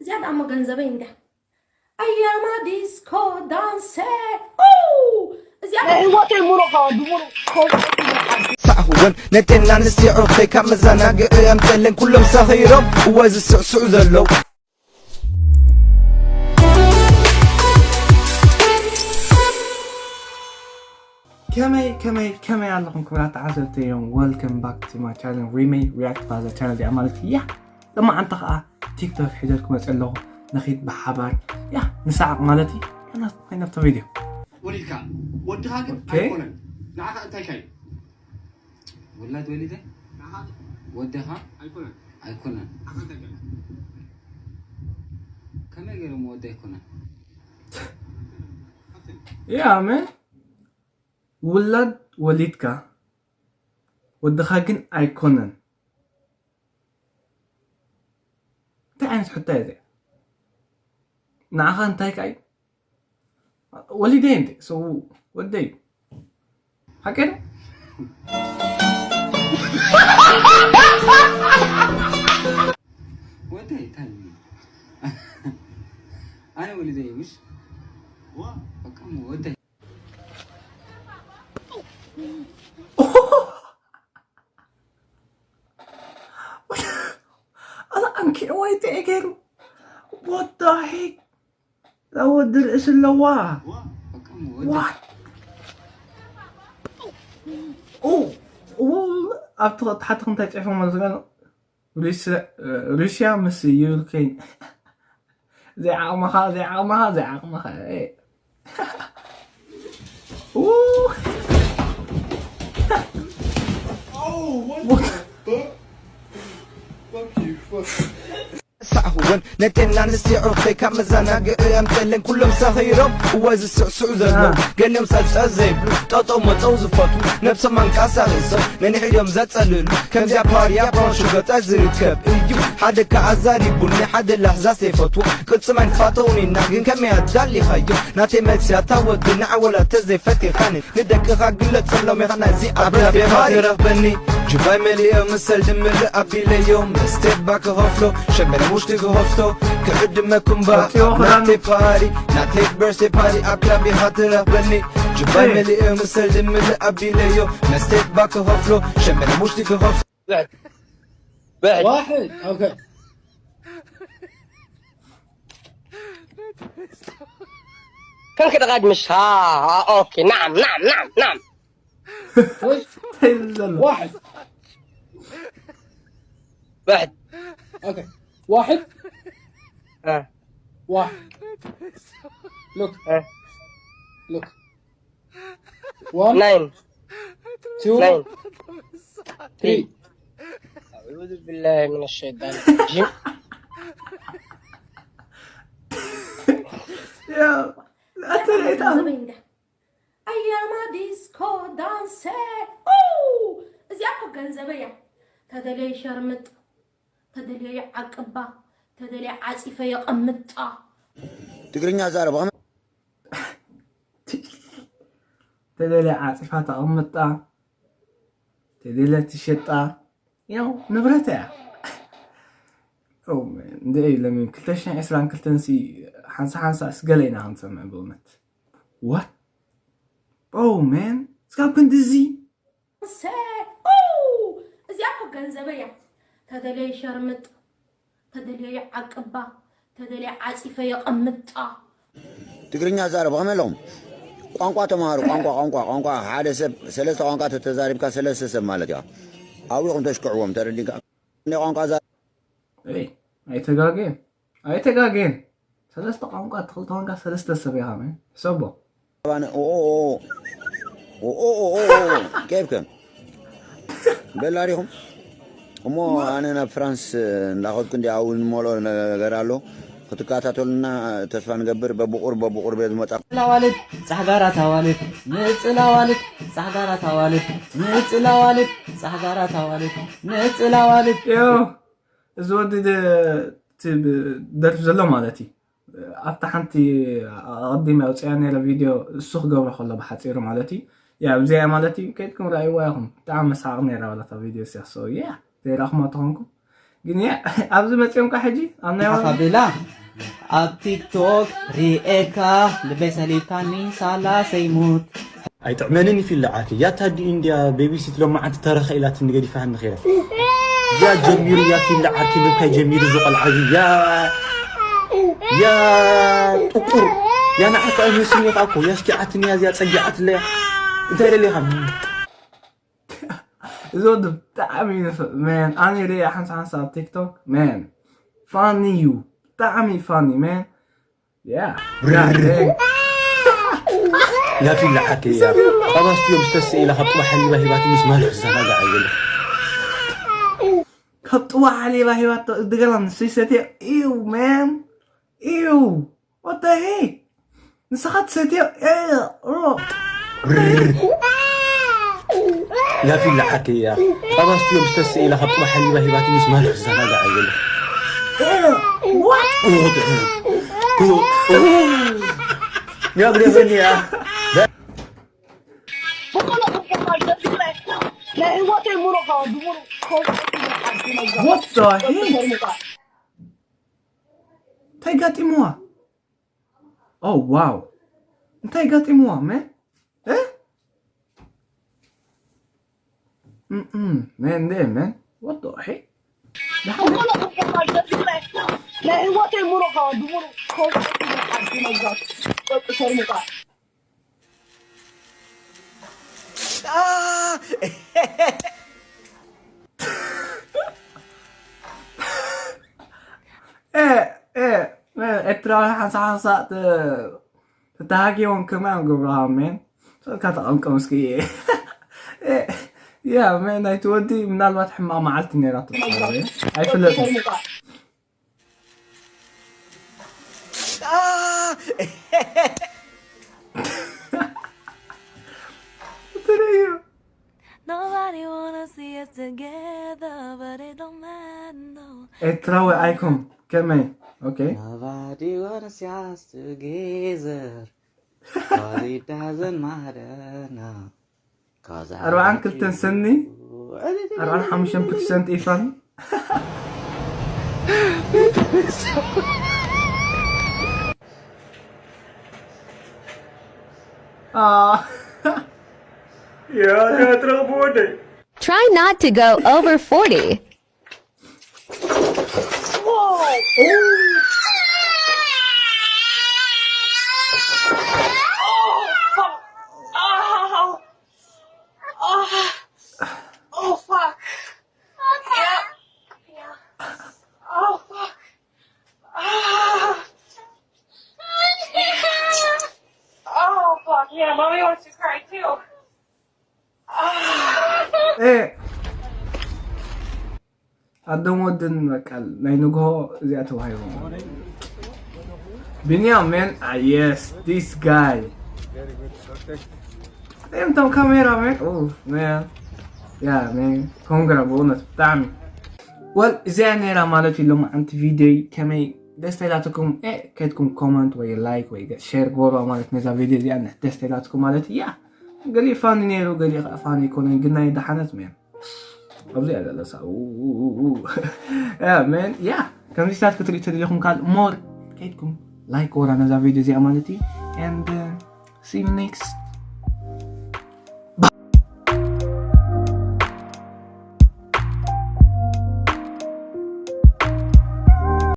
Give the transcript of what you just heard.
እዚኣ ደኣ እሞ ገንዘበይ እንድያ። ኣያማ ዲስኮ ዳንሰ። ኡ! እዚኣ ናይ ህይወተይ ሙሉእ ኸዓ ብሙሉእ ኮንሰርት ይመርሓኒ። ሳዕሁወን ነቴን ኣንስቲ ዕርኽተይ ካብ መዘናግዒ ኣምፀለን ኩሎም ሰኺሮም እወ ዝስዕስዑ ዘለዉ። ከመይ ከመይ ከመይ ኣለኹም ክቡራት ተዓዘብተዮም? Welcome back to my channel Remay React Father channel እዚኣ ማለት እያ። ሎማዓንቲ ከዓ ቲክቶክ ሒዘልኩም መፅእ ኣለኹ። ንኺድ ብሓባር ያ ንሰዓቕ ማለት እዩ። ናብቲ ቪድዮ ወሊድካ ወድኻ ግን ኦኬ። ኣይኮነን ንዓኻ እንታይ ካዩ ውላድ ወሊደ ወድኻ ኣይኮነን ኣይኮነን ከመይ ገይሮም ወዲ ኣይኮነን ያ መን ውላድ ወሊድካ ወድኻ ግን ኣይኮነን እንታይ ዓይነት ሕቶ እያ እዚኣ ንዓኻ እንታይ ከኣ እዩ ወሊደይ እንዴ ሰው ወደይ ሓቂ ዶ ወደይ እንታይ ኣነ ወሊደይ ምሽ በቃ ወደይ ኣላ ኣንኪዕዋይ ተኤ ገይሩ What the heck? እዛ ወዲ ርእሲ ኣለዋ። What? ኡ ኡ ኣብቲ ታሕቲ ክንታይ ጽሕፎም ኣሎ ዝገርም ሩስያ ምስ ዩክሬን ዘይዓቕምኻ ዘይዓቕምኻ ዘይዓቕምኻ ሳዕሁወን ነቴን ኣንስቲ ዕርኽተይ ካብ መዘናግዒ ኣምፀለን ኩሎም ሰኺሮም እወ ዝስዕስዑ ዘለዉ ገሊኦም ፀብፀብ ዘይብሉ ጠጠው መጠው ዝፈትዉ ነብሶም ኣንቀሳቒሶም ነንሕድዮም ዘፀልሉ ከምዚኣ ፓርያ ፓውንሹ ገጠር ዝርከብ እዩ ሓደ ከዓ ዛሪቡኒ ሓደ ላህዛ ዘይፈትዎ ቅልፅም ኣይንፋተውን ኢና ግን ከመይ ኣዳሊኻዮ ናተይ መልሲ ኣታ ወዲ ንዓወላ ተዘይፈቲኻኒ ንደቅኻ ግለፀሎም ኢኻ ናይዚ ኣብራቤኻ ትረኽበኒ ጅባይ መሊኦ ምሰል ድምር ኣቢለዮ መስቴባ ክኸፍሎ ሸመነ ሙሽቲ ክኸፍቶ ክዕድመኩም ባ ናተይ ፓሪ ናተይ በርሴ ፓሪ ኣብ ክላብ ኢኻ ትረኽበኒ ጅባይ መሊኦ ምሰል ድምር ኣቢለዮ መስቴባ ክኸፍሎ ሸመነ ሙሽቲ ክኸፍቶ بعد واحد اوكي كان كده قاعد مش ها ها اوكي نعم نعم نعم نعم واحد واحد اوكي واحد اه واحد لوك اه لوك واحد ناين تو ناين ثري أعوذ بالله من الشيطان الرجيم يا أتريت ገንዘበይ እንዳ ኣያማ ዲስኮ ዳንሰ ኡ! እዚኣ እኮ ገንዘበይ እያ ተደለየ ሸርምጥ ተደለየ ዓቅባ ተደለየ ዓፂፈ የቐምጣ ትግርኛ ዛረብ ከመይ ተደልያ ዓፂፋ ተቐምጣ ተደልያ ትሸጣ ያው ንብረት እያ እንደ ለምን ክልተ ሽሕን ዕስራን ክልተን ሲ ሓንሳ ሓንሳ ስ ገለ ኢና ክንሰምዕ ብእውነት what oh man እስካብ ክንድዚ ሰ እዚኣ እኮ ገንዘበይ እያ ተደለየ ሸርምጥ ተደለየ ዓቅባ ተደለየ ዓፂፈ የቐምጣ ትግርኛ ዛረብ ከመይ ኣለኹም ቋንቋ ተምሃሩ ቋንቋ ቋንቋ ቋንቋ ሓደ ሰብ ሰለስተ ቋንቋ ተተዛሪብካ ሰለስተ ሰብ ማለት እዩ ኣብኹም ተሽክዕዎም ተረዲካ ቋንቋ ኣይተጋገን ኣይተጋገን ሰለስተ ቋንቋ ተኽልተ ቋንቋ ሰለስተ ሰብ ኢኻ ሕሰቦ ኬብከ በላሪኹም እሞ ኣነ ናብ ፍራንስ እንዳኸድኩ እንዲ ኣብኡ ንመልኦ ነገር ኣሎ ክትከታተሉና ተስፋ ንገብር በብቁር በብቁር ቤት መጣ ጽላዋልድ ጻሕጋራት ኣዋልድ ንጽላዋልድ ጻሕጋራት ኣዋልድ ንጽላዋልድ ጻሕጋራት ኣዋልድ ንጽላዋልድ እዚ ወዲ ደርፊ ዘሎ ማለት እዩ ኣብታ ሓንቲ ኣቐዲመ ኣውፅያ ነረ ቪድዮ እሱ ክገብሮ ከሎ ብሓፂሩ ማለት እዩ ያ ብዚኣ ማለት እዩ ከይድኩም ረኣይዋ ኢኹም ብጣዕሚ መሳቕ ነራ ዋላታ ቪድዮ ሲያ so yeah ዘይረኣኹማ ተኾንኩም ግን ያ ኣብዚ መፅኦም ካ ሕጂ ኣብ ናይ ሓኻ ብላ ኣብ ቲክቶክ ሪኤካ ልበይ ሰሊብካኒ ሳላ ሰይሙት ኣይጥዕመንን ይፊላ ዓርኪ ያታ ዲ ኢንድያ ቤቢሲት ሎማዓንቲ ተረኸ ኢላትኒ ገዲፋ ንኸይራ ያ ጀሚሩ ያ ፊላ ዓርኪ ምብካይ ጀሚሩ ዝቆልዓ እዚ ያ ያ ጥቁር ያ ንዓካ ኣይመስልኒ ካ እኮ ያ ስኪዓትኒ ያ እዚኣ ጸጊዓትለያ እንታይ ደሊኻ እዚ ወዲ ብጣዕሚ እዩ ንፍዕ መን ኣነ ሪኣ ሓንሳ ሓንሳ ኣብ ቲክቶክ መን ፋኒ እዩ ብጣዕሚ ፋኒ መን ያ ፊላ ዓርከይ ያ ጠባስቲዮ ብስተስእ ኢላ ካብ ጥባ ሓሊባ ሂባት ምስ ማልሕ ዝዘናጋዕ ይብል ካብ ጥዋ ሓሊባ ሂባት ድገላ ንስይ ሰትዮ እዩ መን እዩ What the heck? ንስኻ ትሰትዮ ሮ ያ ፊላ ዓርከይ ያ ጠባስቲዮ ብስተስእ ኢላ ካብ ጥባ ሓሊባ ሂባት ምስ ማልሕ ዝዘናጋዕ ይብል What? ያ ግደፈኒ ያ ናይ ህይወተይ ሙሉእ ከ ብሙሉእ What the heck? እንታይ ጋጢምዋ? Oh wow እንታይ ጋጢምዋ መን? እ? Mm-mm, man, there, man. What the heck? ናይ ህይወተይ ሙሉእ ከ ብሙሉእ ከውፅእ ይመጣል። ይመጣል። ኤርትራዊ ሓንሳ ሓንሳ ተተሃጊቦም ከማይ እዮም ገብርሃሜን ሰልካ ተቐምቀም እስኪ ያ መን ናይቲ ወዲ ምናልባት ሕማቕ መዓልቲ ነይራቶ ኣይፍለጥን Nobody wanna see us together, but it don't matter, no. ኤርትራዊ ኣይኮን ከመይ okay Nobody wanna see us together, but it doesn't matter, no. ኣርባዓን ክልተን ሰኒ ኣርባዓን ሓሙሽተን ፐርሰንት ኢፋን ያ ያ ትረኽቡ ወደይ Try not to go over forty. Oh, fuck. Oh, oh, oh, fuck. Yeah. Yeah. Oh, fuck. Ah. Oh, fuck. Yeah, mommy wants to cry too. Ah. Eh. ኣደን ወድን በቃ ናይ ንግሆ እዚኣ ተባሂቦም ቢንያም man ah yes this guy እም ቶም ካሜራ man oh man yeah man ኮንግራ ብእውነት ብጣዕሚ ወል እዚኣ ነይራ ማለት እዩ ሎም ሓንቲ ቪድዮይ ከመይ ደስ ተላትኩም ከድኩም ኮመንት ወይ ላይክ ወይ ሸር ግበርዋ ማለት ነዛ ቪድዮ እዚኣ ደስ ተላትኩም ማለት እያ ገሊእ ፋኒ ነይሩ ገሊእ ከዓ ፋኒ ኣይኮነን ግን ናይ ደሓነት man ኣብዚ እያ ዘለሳ man yeah ከምዚታት ክትሪኡ ተደሊኹም ካል more ከይድኩም like ወራ ነዛ ቪድዮ እዚኣ ማለት እዩ and uh, see you next